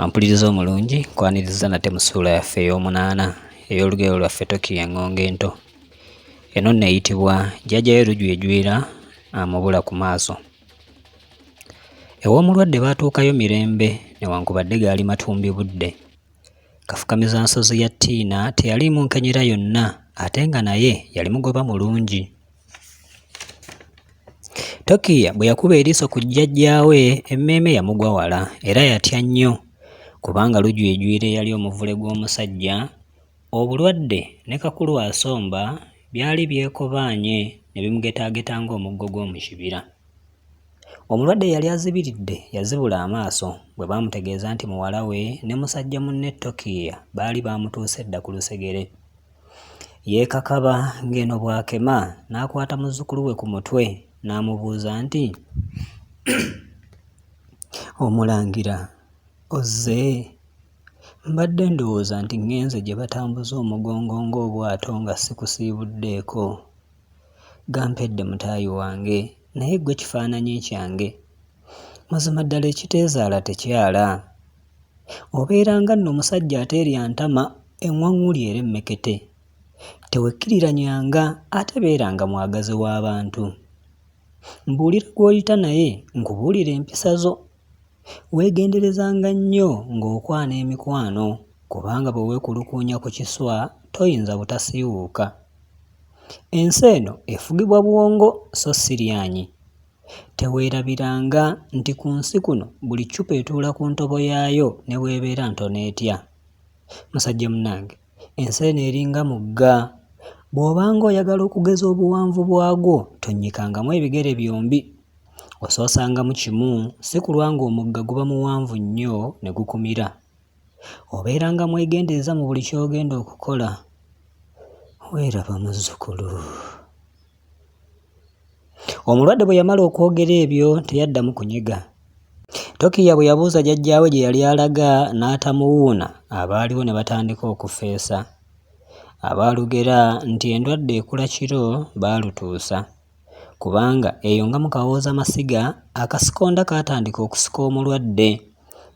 Ampuliriza omulungi, nkwaniriza nate mu ssuula yaffe ey'omunaana ey'olugero lwaffe Tokyo Eŋŋongo Ento. Eno nno eyitibwa Jjajja we Lujwijwira amubula ku maaso. Ew'omulwadde baatuukayo mirembe newankubadde gaali matumbi budde. Kafukamizansozi ya Tiina teyaliimu nkenyera yonna ate nga naye yali mugoba mulungi. Tokiya bwe yakuba eriiso ku jjajjaawe emmeeme yamugwa wala era yatya nnyo kubanga Lujwijwira eyali omuvule gw'omusajja, obulwadde ne kakulu asomba byali byekobaanye ne bimugetaageta ng'omuggo gw'omu kibira. Omulwadde eyali azibiridde yazibula amaaso bwe baamutegeeza nti muwala we ne musajja munne Tokiya baali baamutuuse dda ku lusegere. Yeekakaba ng'eno bw'akema n'akwata muzzukulu we ku mutwe n'amubuuza nti, Omulangira ozze? Mbadde ndowooza nti ŋŋenze gye batambuza omugongo ng'obwato nga sikusiibuddeeko. Gampedde mutaayi wange naye ggwe kifaananyi kyange. Mazima ddala ekiteezaala tekyala. Obeeranga nno musajja ateerya ntama, eŋŋwaŋŋuli era emmekete. Tewekkiriranyanga ate beeranga mwagazi w'abantu. Mbuulira gw'oyita naye nkubuulire empisa zo. Weegenderezanga nnyo ng'okwana emikwano kubanga bwe weekulukuunya ku kiswa toyinza butasiiwuuka. Ensi eno efugibwa bwongo so si lyanyi. Teweerabiranga nti ku nsi kuno buli ccupa etuula ku ntobo yaayo ne bw'ebeera ntono etya. Musajja munnange, ensi eno eringa mugga. Bw'obanga oyagala okugeza obuwanvu bwagwo tonnyikangamu ebigere byombi. Osoosangamu kimu si kulwa ng'omugga guba muwanvu nnyo ne gukumira. Obeeranga mwegendereza mu buli ky'ogenda okukola. Weeraba muzzukulu. Omulwadde bwe yamala okwogera ebyo teyaddamu kunyega. Tokiya bwe yabuuza jjajjaawe gye yali alaga n'atamuwuuna abaaliwo ne batandika okufeesa. Abaalugera nti endwadde ekula kiro baalutuusa kubanga eyo nga mu Kawoozamasiga akasikonda kaatandika okusika omulwadde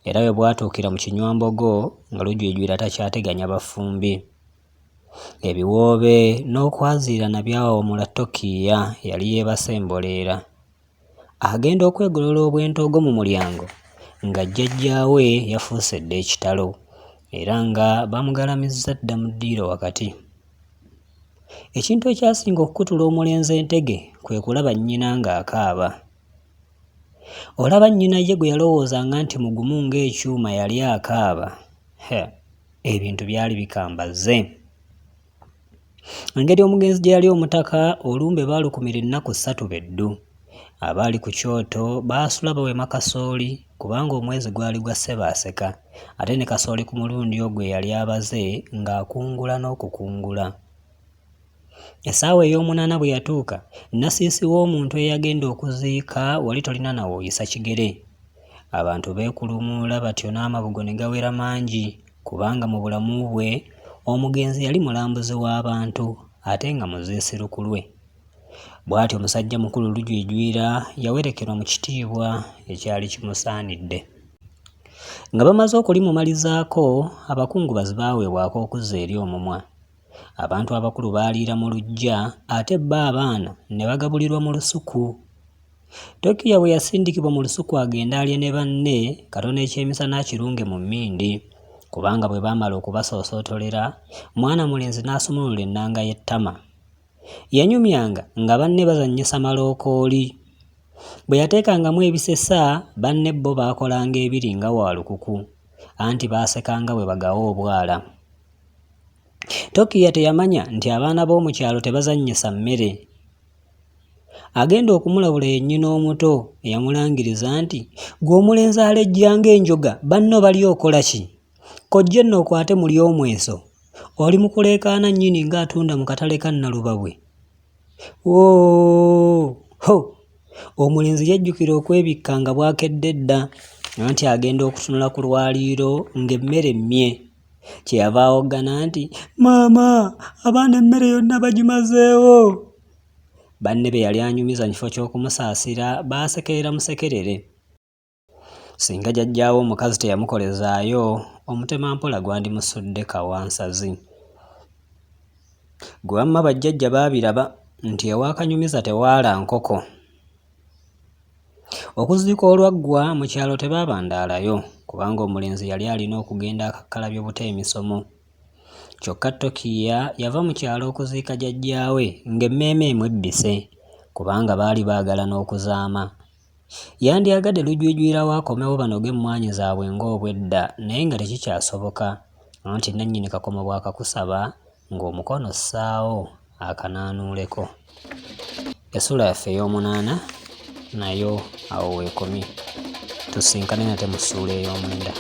era we bwatuukira mu kinywambogo nga lujwijwira takyateganya bafumbi. Ebiwoobe n'okwaziirana byawawamula Tokiiya eyali yeebase emboleera. Agenda okwegolola obwentoogo mu mulyango nga jjajjaawe yafuuse dda ekitalo era nga bamugalamizza dda mu ddiiro wakati. Ekintu ekyasinga okukutula omulenzi entege kwe kulaba nnyina ng'akaaba. Olaba nnyina ye gwe yalowoozanga nti mugumu ng'ekyuma yali akaaba! He! Ebintu byali bikambazze. Engeri omugenzi gye yali omutaka, olumbe baalukumira ennaku ssatu be ddu. Abaali ku kyoto baasula bawema kasooli kubanga omwezi gwali gwa Ssebaaseka ate ne kasooli ku mulundi ogwo eyali abaze ng'akungula n'okukungula. Essaawa ey'omunaana bwe yatuuka, nnasiisi w'omuntu eyagenda okuziika wali tolina na w'oyisa kigere. Abantu beekulumuula batyo n'amabugo ne gawera mangi kubanga mu bulamu bwe omugenzi yali mulambuzi w'abantu ate nga muziisi lukulwe. Bw'atyo musajja mukulu Lujwijwira yawerekerwa mu kitiibwa ekyali kimusaanidde. Nga bamaze okulimumalizaako, abakungubazi baaweebwa ak'okuzza eri omumwa. Abantu abakulu baaliira mu luggya ate bo abaana ne bagabulirwa mu lusuku. Tokiya bwe yasindikibwa mu lusuku agende alye ne banne, katono ekyemisana akirunge mu mmindi kubanga bwe baamala okubasoosootolera, mwana mulenzi n'asumulula ennanga y'ettama. Yanyumyanga nga banne bazannyisa malookooli. Bwe yateekangamu ebisesa, banne bo baakolanga ebiri nga waalukuku, anti baasekanga bwe bagawa obwala. Tokiya teyamanya nti abaana b'omu kyalo tebazannyisa mmere. Agenda okumulabula ye nnyina omuto eyamulangiriza nti, Ggwe omulenzi alejja ng'enjoga banno bali okola ki? Kojje nno okwate muli omweso. Oli mu kuleekaana nnyini ng'atunda mu katale ka Nalubabwe. Woo! Ho! Omulenzi yajjukira okwebikka nga bwakedde dda anti agenda okutunula ku lwaliiro ng'emmere emmye. Kye yava awoggana nti, Maama, abaana emmere yonna bagimazeewo! Banne be yali anyumiza mu kifo ky'okumusaasira baasekerera musekerere. Singa jjajjaawe omukazi teyamukolezaayo, omutemampola gwandimusudde kawansazi. Ggwe wamma bajjajja baabiraba nti ewa Kanyumiza tewaala nkoko. Okuziika olwaggwa mu kyalo tebaabandaalayo kubanga omulenzi yali alina okugenda akakkalabye buto emisomo. Kyokka Tokiya yava mu kyalo okuziika jjajjaawe ng'emmeeme emwebbise kubanga baali baagala n'okuzaama. Yandyagadde lujwijwirawo akomewo banoge emmwaanyi zaabwe ng'obwedda naye nga tekikyasoboka anti nnannyini kakomo bw'akakusaba ng'omukono ossaawo akanaanuuleko. Essuula yaffe ey'omunaana nayo awo weekomye. Tusisinkane nate mu ssuula ey'omwenda.